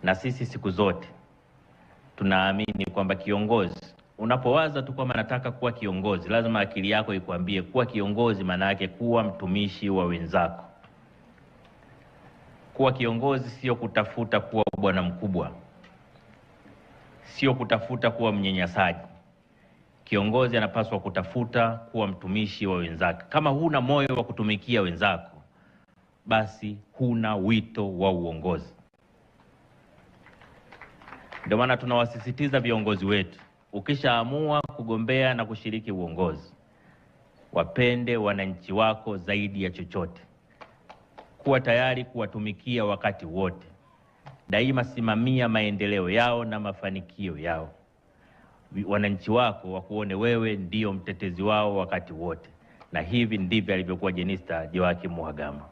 Na sisi siku zote tunaamini kwamba kiongozi, unapowaza tu kwamba nataka kuwa kiongozi, lazima akili yako ikuambie kuwa kiongozi maana yake kuwa mtumishi wa wenzako. Kuwa kiongozi sio kutafuta kuwa bwana mkubwa, sio kutafuta kuwa mnyanyasaji. Kiongozi anapaswa kutafuta kuwa mtumishi wa wenzake. Kama huna moyo wa kutumikia wenzako, basi huna wito wa uongozi. Ndio maana tunawasisitiza viongozi wetu, ukishaamua kugombea na kushiriki uongozi, wapende wananchi wako zaidi ya chochote. Kuwa tayari kuwatumikia wakati wote. Daima simamia maendeleo yao na mafanikio yao. Wananchi wako wakuone wewe ndio mtetezi wao wakati wote. Na hivi ndivyo alivyokuwa Jenista Joakim Mhagama.